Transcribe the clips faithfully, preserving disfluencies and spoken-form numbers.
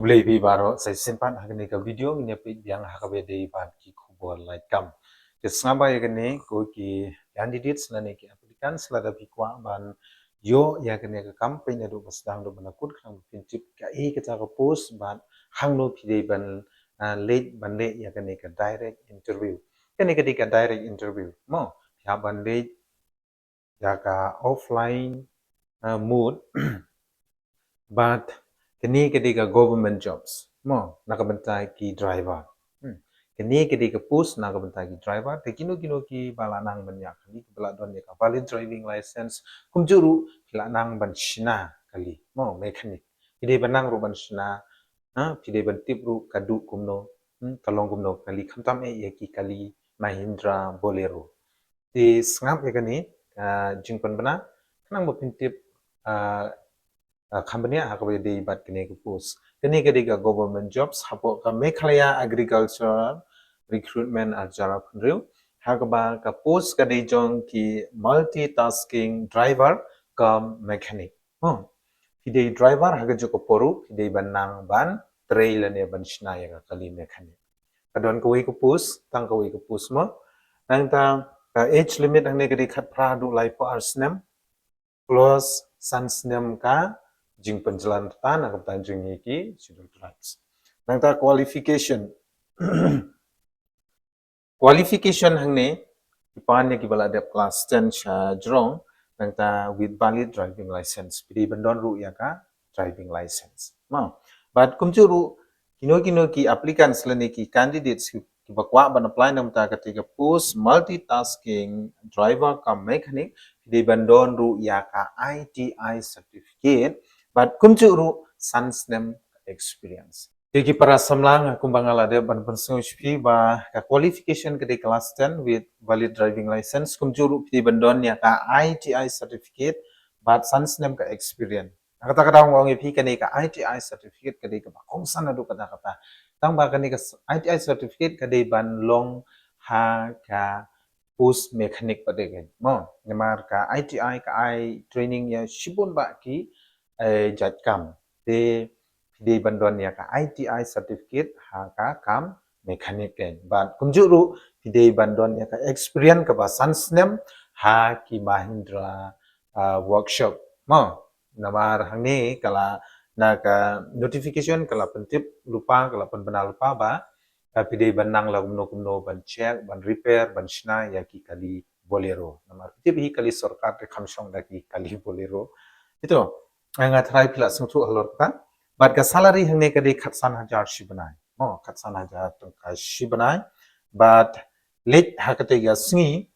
Khublei phi baroh, sa shisien pat ha kane ka video ngin ïa peit biang ha kaba ïadei bad ki khubor lait kam. Te sngap ba ïa kane ko ki candidates lane ki applicants lada phi kwah ban ïoh ïa kane ka kam, peit naduh ba sdang, naduh ba la kut, khnang ba phin tip kaei kata ka post bad hangno phi dei ban, ah, leit ban leh ïa kane ka direct interview. Kane ka dei ka direct interview mo, phi hap ban leit ïa ka offline, ah, mode. Bad kane ka dei ka government jobs mo, na ka bynta ki driver. Hmm. Kane ka dei ka post na ka bynta ki driver. Te kino kino kiba la nang ban ïa kali, kiba la don ïa ka valid driving license, kumjuh ruh phi la nang ban shna kali mo, mechanic. Phi dei ban nang ruh ban shna, ha, phi dei ban tip ruh ka duh kumno, hmm, ka long kumno kali, khamtam eh ïa ki kali Mahindra Bolero. Te sngap ïa kane ka jingpynbna, khnang ba phin tip, ah, ah, kham bniah ha kaba ïadei bad kane ka post. Kane ka dei ka government jobs hapoh ka Meghalaya Agricultural Recruitment arhajar arphew hynriew. Ha kaba ka post ka dei jong ki multitasking driver cum mechanic. Hmm. Phi dei driver, ha kajuh ka por ruh phi dei ban nang ban trei lane ban shna ïa ka kali mechanic. Ka don kawei ka post, tang kawei ka post mo. Nangta ka age limit hangne ka dei khatphra haduh laiphew ar snem, plus san snem ka jingpynjlan rta na ka bynta jong ngi ki Scheduled Tribes. Nangta qualification. Qualification hangne, ki pan ïa kiba la dep class ten sha jrong, nangta with valid driving license. Phi dei ban don ruh ïa ka driving license mo. Bad kumjuh ruh kino kino ki applicants lane ki candidates ki, kiba kwah ban apply na ka bynta kata ka post multitasking driver cum mechanic, phi dei ban don ruh ïa ka I T I certificate bad kumjuh ruh san snem experience. Te ki para samla, kumba nga la dep ban pynsngew sha phi ba ka qualification ka dei class ten with valid driving license, kumjuh ruh phi dei ban don ïa ka I T I certificate bad san snem ka experience. Ha kata ka daw nga ong ïa phi, kane ka I T I certificate ka dei kaba kongsan haduh katta katta. Tang ba kane ka s-, I T I certificate ka dei ban long ha ka post mechanic pat de mo. Namar ka I T I ka ai training ïa shibun bah ki, eh, jait kam. Te phi dei ban don ïa ka I T I certificate ha ka kam mechanic. Bad kumjuh ruh phi dei ban don ïa ka experience kaba san snem ha ki Mahindra, ah, workshop mo. Namar hangne ka la, na ka notification ka la pyntip lypa, ka la pynbna lypa ba, ah, phi dei ban nang la kumno kumno ban check, ban repair, ban shna ïa ki kali Bolero. Namar phi tip hi kali sorkar te kham shong da ki kali Bolero. Ito, nga tharai phi la sngewthuh halor kata. Bad ka salary hangne ka dei khatsan hajar shi bnai mo, khatsan hajar tyngka shi bnai. Bad leit ha kata ka sngi,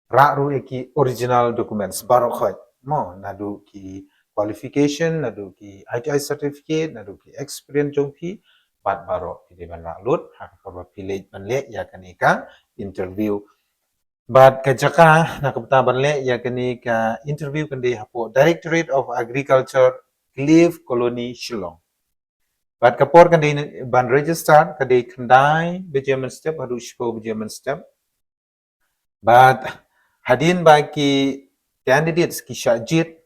rah ruh ïa ki original documents baroh khoit mo, naduh ki qualification, naduh ki I T I certificate, naduh ki experience jong phi, bad baroh phi dei ban rah lut ha ka por ba phi leit ban leh ïa kane ka interview. Bad ka jaka na ka bynta ban leh ïa kane ka interview kan dei hapoh Directorate of Agriculture, Cliff Colony, Shillong. Bad ka por kan dei ban register ka dei khyndai baje mynstep haduh shiphew baje mynstep. Bad hadien ba ki candidates ki shah jied,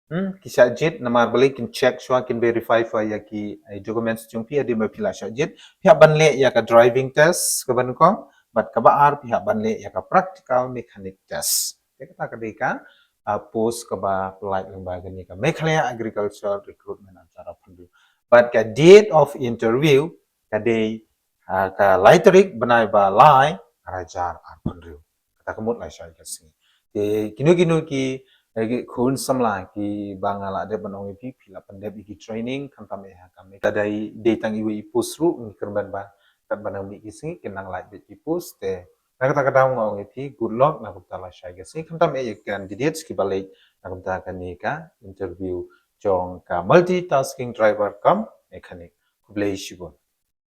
hmm, ki shah jied, namar balei, kin check shuwa, kin verify shuwa ïa ki, eh, documents jong phi hadien ba phi la shah jied. Phi hap ban leh ïa ka driving test kaba nyngkong, bad kaba ar phi hap ban leh ïa ka practical mechanic test. Te kata ka dei ka, ah, post kaba pynlait lyngba kane ka Meghalaya Agriculture Recruitment arhajar arphew hynriew. Bad ka date of interview ka dei, ah, ka lai tarik bnai ba lai arhajar arphew hynriew. Kata ka mut lai shai ka sngi. Te kino kino ki, eh, ki khun samla kiba nga la dep ban ong ïa phi, phi la pyndep ïa ki training khamtam eh ha ka Meghalaya. Dei, dei tang iwei i post ruh, ngi kyrmen ba katba nang mih ki sngi kin nang lait beit ki post. Te na kata ka daw nga ong ïa phi good luck na ka bynta lai shai ka sngi, khamtam eh ïa ki candidates kiba leit na ka bynta kane ka interview jong ka multitasking driver cum mechanic. Khublei shibun.